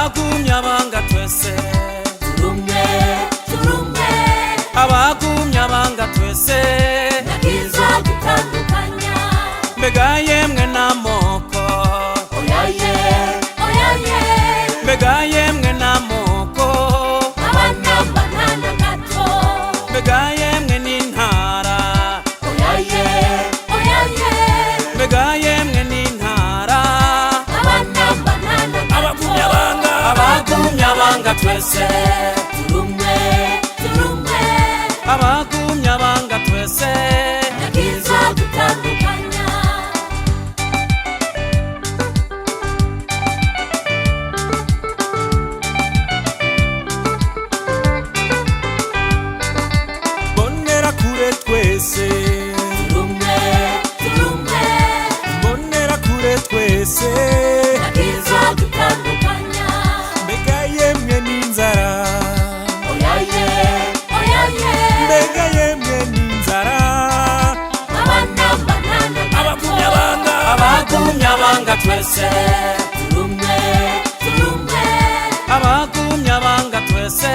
Abagumya banga twese. Turumwe, turumwe. Abagumya banga twese. Nakiza gutandukanya. Mbega yemwe n'amoko. Oyaye, oyaye. Mbega yemwe n'amoko. Abanambanana gato. Mbega yemwe n'intara. Oyaye, oyaye. Mbega yemwe n'intara. Abanambanana gato. Abagumya banga. Abagumya banga twese. Turumwe, turumwe. Abagumya banga twese. Nakiza gutandukanya. Mbonera kure twese. Turumwe, turumwe. Mbonera kure twese. Nakiza gutandukanya. Mbega yemwe n'inzara. Oyaye, oyaye. Mbega yemwe n'inzara. Abanambanana gato. Abagumya banga. Abagumya banga twese. Turumwe, turumwe. Abagumya banga twese.